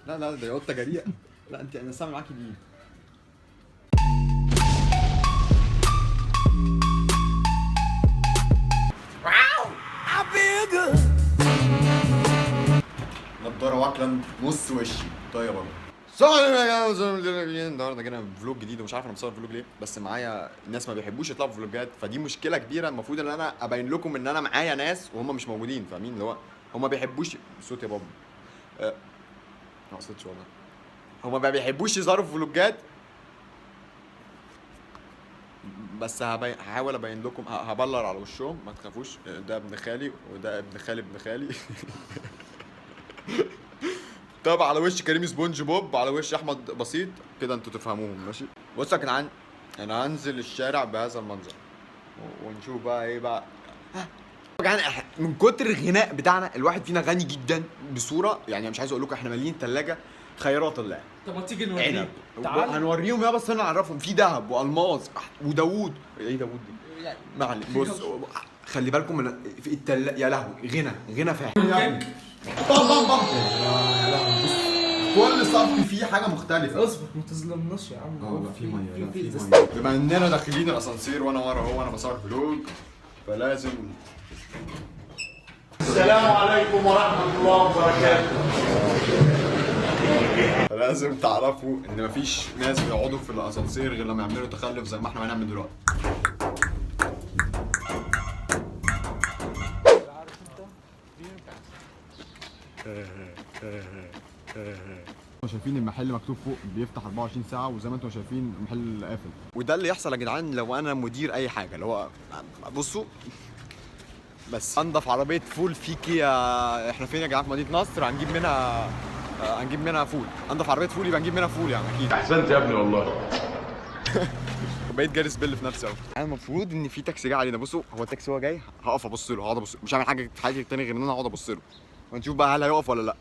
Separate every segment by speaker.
Speaker 1: لا لا، ده قطة جريئة. لا انت، انا سامع معاكي دي. نضاره واكله نص وشي. طيب يا النهارده جينا vlog جديد، ومش عارف انا مصور vlog ليه، بس معايا ناس ما بيحبوش يطلعوا في فلوجات، فدي مشكلة كبيرة. المفروض ان انا ابين لكم ان انا معايا ناس وهم مش موجودين، فاهمين؟ اللي هو هم ما بيحبوش صوت يا بابا. ما اقصدش والله، هم ما بيحبوش يظهروا في فلوجات، بس هحاول ابين لكم. هبلر على وشهم، ما تخافوش. ده ابن خالي وده ابن خالي ابن خالي. طب على وش كريم سبونج بوب، على وش احمد بسيط كده، انتوا تفهموهم. ماشي، بصوا يا جدعان، انا هنزل الشارع بهذا المنظر ونشوف بقى ايه بقى يا جدعان. من كتر الغناء بتاعنا، الواحد فينا غني جدا بصورة، يعني مش عايز اقول لكم، احنا مالين ثلاجه خيرات الله.
Speaker 2: طب ما تيجي نوريهم.
Speaker 1: عنب.
Speaker 2: تعال.
Speaker 1: هنوريهم يا، بس انا اعرفهم في ذهب والماس وداوود. ايه داوود دي؟ معلش بص، خلي بالكم من في التلا، يا لهوي، غنى غنى فاحش. بام بام بام، يا لهوي. بص، كل صف فيه حاجة مختلفة.
Speaker 2: اصبر، ما تظلمناش يا عم.
Speaker 1: اه لا، في مية، لا في
Speaker 2: في
Speaker 1: مية. بما اننا داخلين الاسانسير وانا ورا هو، انا بصور vlog، فلازم.
Speaker 3: السلام عليكم ورحمة الله وبركاته.
Speaker 1: لازم تعرفوا ان مفيش ناس بيقعدوا في الاسانسير غير لما يعملوا تخلف زي ما احنا هنعمل دلوقتي. شايفين المحل مكتوب فوق بيفتح 24 ساعة، وزي ما انتم شايفين المحل قافل. وده اللي يحصل يا جدعان لو انا مدير اي حاجة، اللي هو بصوا بس، انضف عربية فول فيكي يا، احنا فين يا جدعان؟ في مدينة نصر. هنجيب منها فول. انضف عربية فول يبقى نجيب منها فول، يعني اكيد.
Speaker 3: أحسنت يا ابني والله.
Speaker 1: بقيت جارس بيل في نفسي قوي. انا المفروض ان في تاكسي جاي علينا. بصوا، هو التاكسي هو جاي، هقف ابص له، هقعد ابص، مش هعمل حاجة في حاجة تاني غير ان انا اقعد ابص له، ونشوف بقى هل هيقف ولا لا.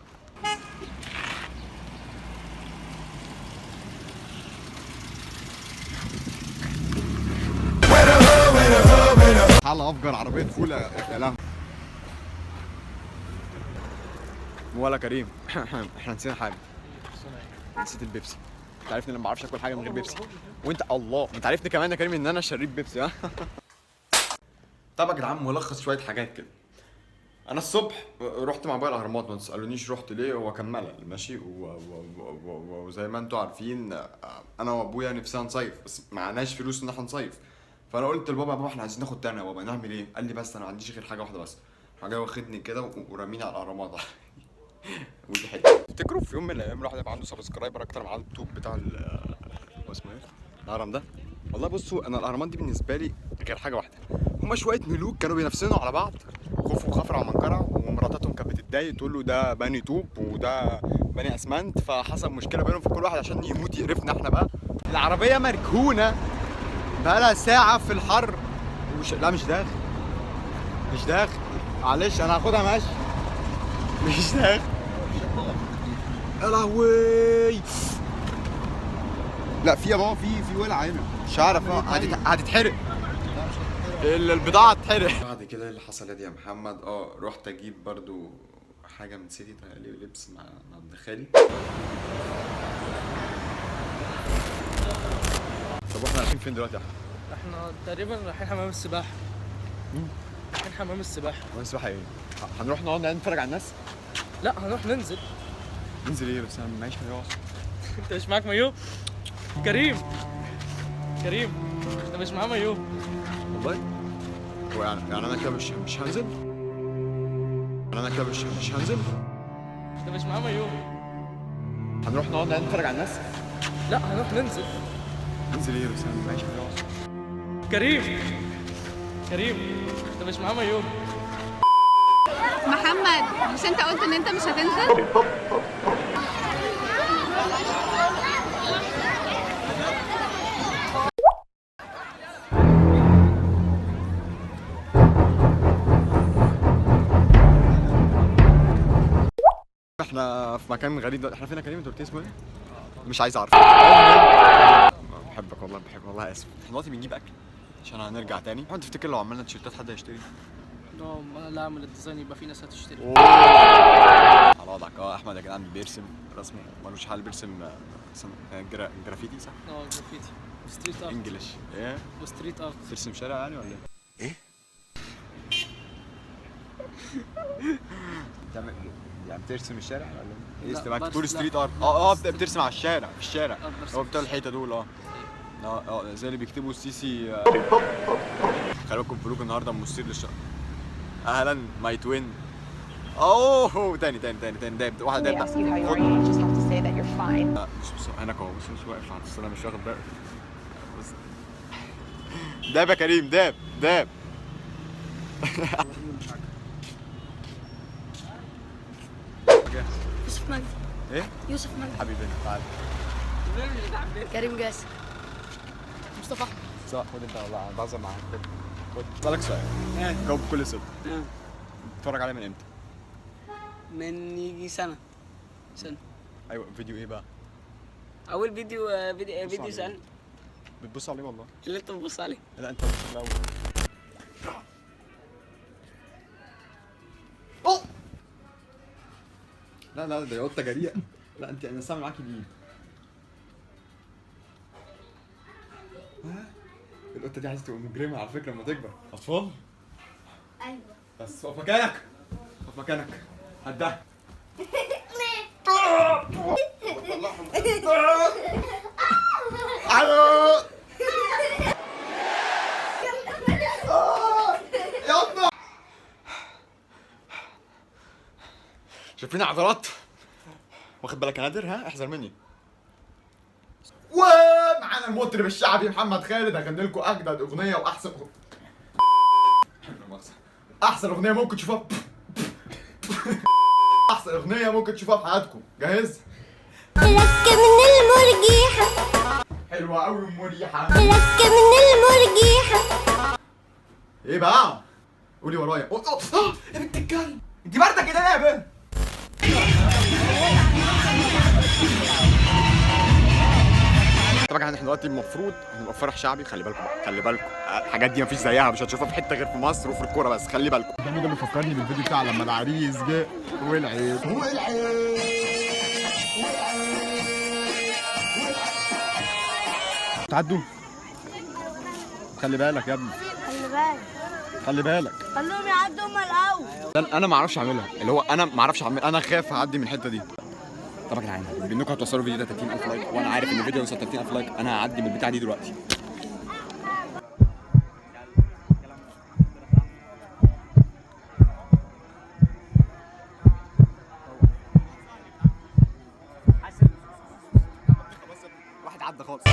Speaker 1: تعالى افجر عربية فول يا لهوي. ولا كريم، احنا نسينا حاجة، نسيت البيبسي. انت عارفني انا ما بعرفش اكل حاجة من غير بيبسي، وانت الله، انت عارفني كمان يا كريم ان انا شريب بيبسي. ها، طب يا جدعان، ملخص شوية حاجات كده. انا الصبح رحت مع ابويا الاهرامات، ما تسالونيش رحت ليه، هو كان ملل. ماشي، وزي ما انتوا عارفين، انا وابويا نفسنا نصيف، بس معناش فلوس ان احنا نصيف. فانا قلت لبابا: يا بابا، احنا عايزين ناخد تاني يا بابا، نعمل ايه؟ قال لي: بس انا ما عنديش غير حاجة واحدة بس. حاجة واخدني كده ورميني على الاهرامات. ودي حتة، تفتكروا في يوم من الايام الواحد يبقى عنده subscriber اكتر من عدد الطوب بتاع هو اسمه ايه؟ الهرم ده؟ والله بصوا، انا الاهرامات دي بالنسبة لي غير حاجة واحده، هما شوية ملوك كانوا بينافسوا على بعض، خوفو وخفرع ومنكرع، ومراتاتهم كانت بتتضايق تقول له ده بني طوب وده بني اسمنت، فحصل مشكلة بينهم، في كل واحد عشان يموت يقرفنا احنا بقى. العربية مركونة بقالها ساعة في الحر لا مش داخل، مش داخل، معلش انا هاخدها ماشي، مش داخل. يا لهوي، لا في يا بابا، في ولع هنا، مش عارف هتتحرق البضاعة، هتتحرق. بعد كده اللي حصل يا محمد؟ رحت اجيب برضو حاجة من سيتي تقريبا، لبس مع ابن خالي. طب واحنا رايحين فين دلوقتي يا احمد؟
Speaker 2: احنا تقريبا رايحين حمام السباحة. رايحين حمام السباحة.
Speaker 1: حمام السباحة ايه؟ هنروح نقعد نتفرج على الناس؟
Speaker 2: لا، هنروح ننزل.
Speaker 1: ننزل ايه بس؟ انا معيش مايو اصلا.
Speaker 2: انت مش معاك مايو؟ كريم، كريم، انت مش معاه مايو.
Speaker 1: والله هو يعني انا كده مش هنزل، انا كده مش هنزل.
Speaker 2: انت مش معاه مايو.
Speaker 1: هنروح نقعد نتفرج على الناس؟
Speaker 2: لا، هنروح ننزل.
Speaker 1: ننزل ايه بس؟ انا معيش مايو اصلا.
Speaker 2: كريم، كريم، انت مش معاه مايو.
Speaker 4: محمد، مش انت قلت ان انت مش هتنزل؟
Speaker 1: احنا في مكان غريب دلوقتي. احنا فين يا كريم؟ انت قلت لي اسمه ايه؟ مش عايز اعرف. بحبك والله، بحبك والله، اسف. احنا دلوقتي بنجيب اكل عشان هنرجع تاني. انت تفتكر لو عملنا تيشيرتات حد هيشتري؟
Speaker 2: اه انا اللي هعمل ال design، يبقى في ناس هتشتري.
Speaker 1: على وضعك. احمد يا جدعان بيرسم رسم ملوش حل، بيرسم جرافيتي صح؟
Speaker 2: جرافيتي و street art.
Speaker 1: English ايه؟
Speaker 2: و street art.
Speaker 1: ترسم شارع يعني ولا ايه؟ بتعمل يعني بترسم الشارع ولا ايه؟
Speaker 2: لا،
Speaker 1: استبعد تقول
Speaker 2: برسم-
Speaker 1: street
Speaker 2: لا.
Speaker 1: art. بترسم على الشارع، في الشارع.
Speaker 2: برسم
Speaker 1: هو بتوع الحيطة دول. زي اللي بيكتبوا السيسي. خلي بالكم vlog النهارده مثير للشر. اهلا my twin. اوه تاني تاني تاني تاني داب واحدة
Speaker 4: They
Speaker 1: داب.
Speaker 4: ask you how you are, you just have to say that you're fine.
Speaker 1: بص بص هناك اهو، بص بص واقف على الصلاة مش واخد باله. بص داب يا كريم، داب داب.
Speaker 5: يوسف مجدي.
Speaker 1: ايه؟
Speaker 5: يوسف مجدي.
Speaker 1: حبيبي انت تعالى.
Speaker 5: كريم جاسم. مصطفى احمد.
Speaker 1: صح خد انت، والله انا بهزر معاك. خد خد، اسالك سؤال جاوب بكل صدق. بتتفرج عليه من امتى؟
Speaker 6: من يجي سنة.
Speaker 1: ايوه فيديو ايه بقى؟
Speaker 6: أول فيديو فيديو
Speaker 1: عليه.
Speaker 6: سألني.
Speaker 1: بتبص عليه والله؟
Speaker 6: اللي أنت بتبص عليه.
Speaker 1: لا انت بص الاول. لا لا ده قطة جريئة. لا انت انا سامع معاكي مين؟ القطة دي عايزه تبقى مجرمه على فكرة لما تكبر. اطفال؟
Speaker 5: ايوه.
Speaker 1: بس اقف مكانك، اقف مكانك. هدها. يلا شايفين عضلات؟ واخد بالك يا نادر؟ ها احذر مني. ومعانا المطرب الشعبي محمد خالد، هغني لكم اجدد اغنية واحسن احسن اغنية ممكن تشوفها، احسن اغنية ممكن تشوفها في حياتكم. جاهز؟
Speaker 7: لك من المرجيحة.
Speaker 1: حلوة قوي ومريحه.
Speaker 7: لك من المرجيحة.
Speaker 1: ايه بقى؟ قولي ورايا. يا بنت الكلب انت باردة كده ليه يا بنت؟ طبعا احنا دلوقتي المفروض هنبقى في فرح شعبي. خلي بالكم بقى، خلي بالكم الحاجات دي مفيش زيها، مش هتشوفها في حتة غير في مصر وفي الكورة بس، خلي بالكم. ده بيفكرني بالفيديو بتاع لما العريس جه والعيب تعدوا. خلي بالك يا ابني،
Speaker 5: خلي بالك،
Speaker 1: خلي بالك،
Speaker 5: خليهم يعدوا هما الاول.
Speaker 1: انا ما اعرفش اعملها، اللي هو انا ما اعرفش اعمل، انا خايف اعدي من الحتة دي. طبعا يا جدعان بانكم هتوصلوا الفيديو ده 30000 like، وانا عارف ان الفيديو يوصل 30000 like انا هعدي من البتاع دي دلوقتي. واحد عدى خالص.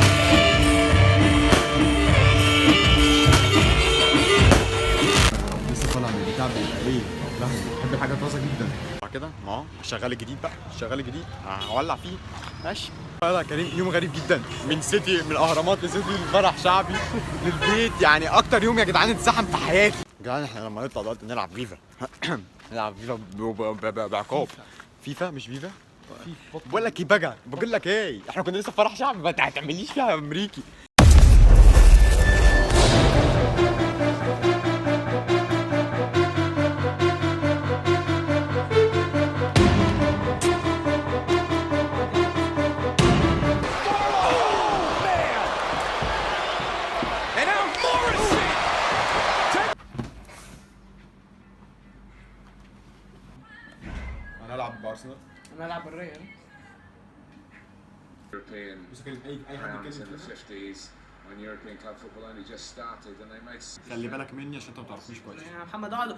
Speaker 1: لسه طالع من البتاع بيبقى ايه؟ لا بحب الحاجة طازة جدا. بعد كده ما شغال الجديد بقى، شغال الجديد هولع فيه. ماشي. لا كريم يوم غريب جدا، من سيتي من الاهرامات لسيتي لفرح شعبي للبيت، يعني اكتر يوم يا جدعان اتزحم في حياتي. يا جدعان احنا لما نطلع دلوقتي نلعب فيفا. نلعب فيفا بعقاب. فيفا مش فيفا؟ بقول لك ايه بقى، بقول لك ايه، احنا كنا لسه في فرح شعبي، ما تعمليش فيها امريكي. انا العب بارسنال.
Speaker 2: انا العب الريال.
Speaker 8: European rounds in the 50s when European club football only just started and they made
Speaker 1: خلي بالك مني عشان انت ما تعرفنيش كويس.
Speaker 2: يا محمد اقعد.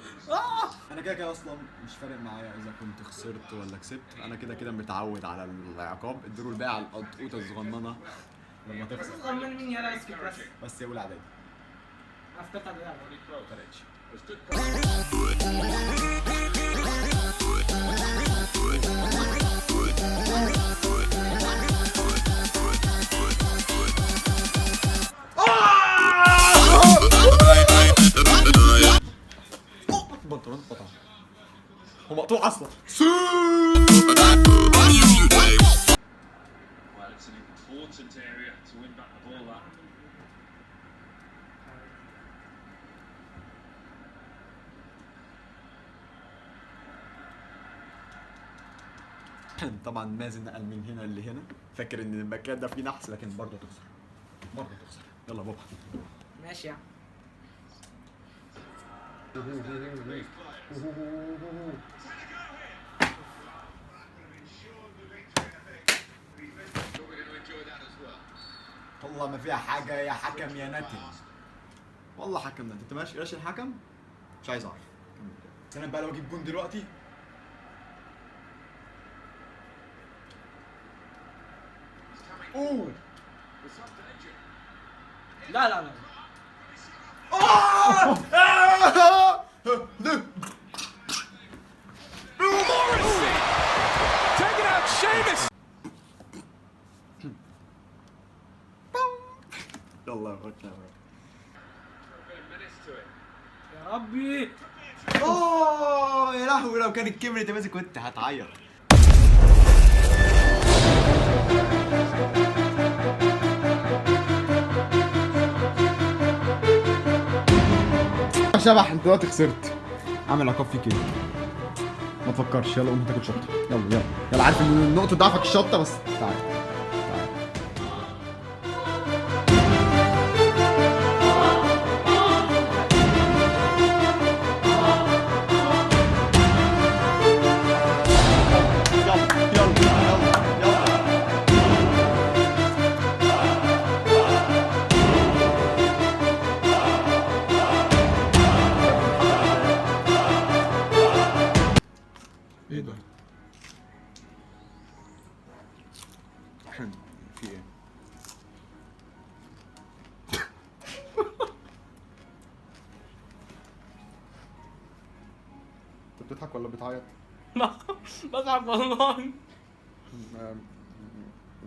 Speaker 1: انا كده كده اصلا مش فارق معايا اذا كنت خسرت ولا كسبت، انا كده كده متعود على العقاب. اديله الباقي على القطقوطه الصغننه لما تخسر.
Speaker 2: صغنن مين يا اسكت بس.
Speaker 1: بس يا اولى اعدادي.
Speaker 2: افتكر ده.
Speaker 1: ما فرقتش. البنطلون اتقطع، هو مقطوع اصلا.
Speaker 8: Well, it's an important area to win back the ball that.
Speaker 1: طبعا مازن نقل من هنا لهنا، فاكر ان المكان ده فيه نحس، لكن برضه هتخسر، برضه هتخسر. يلا بابا.
Speaker 6: ماشي يا عم.
Speaker 1: والله ما فيها حاجة يا حكم يا نتن، والله حكم نتن. انت ماشي راشي الحكم؟ مش عايز اعرف. سلام بقى لو اجيب جون دلوقتي. اوه
Speaker 6: لا لا لا.
Speaker 1: يلا يا فكر.
Speaker 6: يا ربي.
Speaker 1: اوه يا لهوي، لو كانت كملت يا مازن كنت هتعيط. شبح انت دلوقتي خسرت، عامل عقاب فيك ايه؟ ما تفكرش، يلا قوم تاكل شطه، يلا يلا يلا. عارف ان نقطة ضعفك الشطه، بس تعال تعال. يلا يلا يلا يلا. ايه ده؟ في ايه؟ انت بتضحك ولا بتعيط؟
Speaker 2: بضحك والله.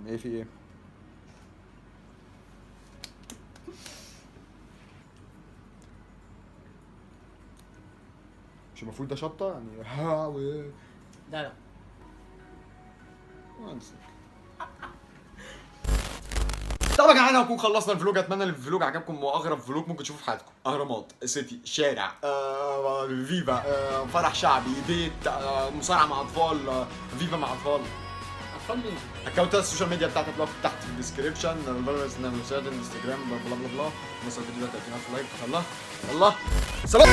Speaker 1: ايه في ايه؟ مش المفروض ده شطة يعني؟ ها و
Speaker 6: لا لا.
Speaker 1: وامسك. طبعا يا جماعة هنكون خلصنا ال vlog، اتمنى ال vlog عجبكم، واغرب vlog ممكن تشوفوه في حياتكم. اهرامات، city، شارع، فيفا، فرح شعبي، بيت، مصارعه مع اطفال، فيفا مع اطفال.
Speaker 6: اطفال مين؟
Speaker 1: اكونتات ال social media بتاعتي هتلاقوها تحت في ال description، انستجرام، blah blah blah. نوصل الفيديو ده 30,000 like. يلا يلا سلام.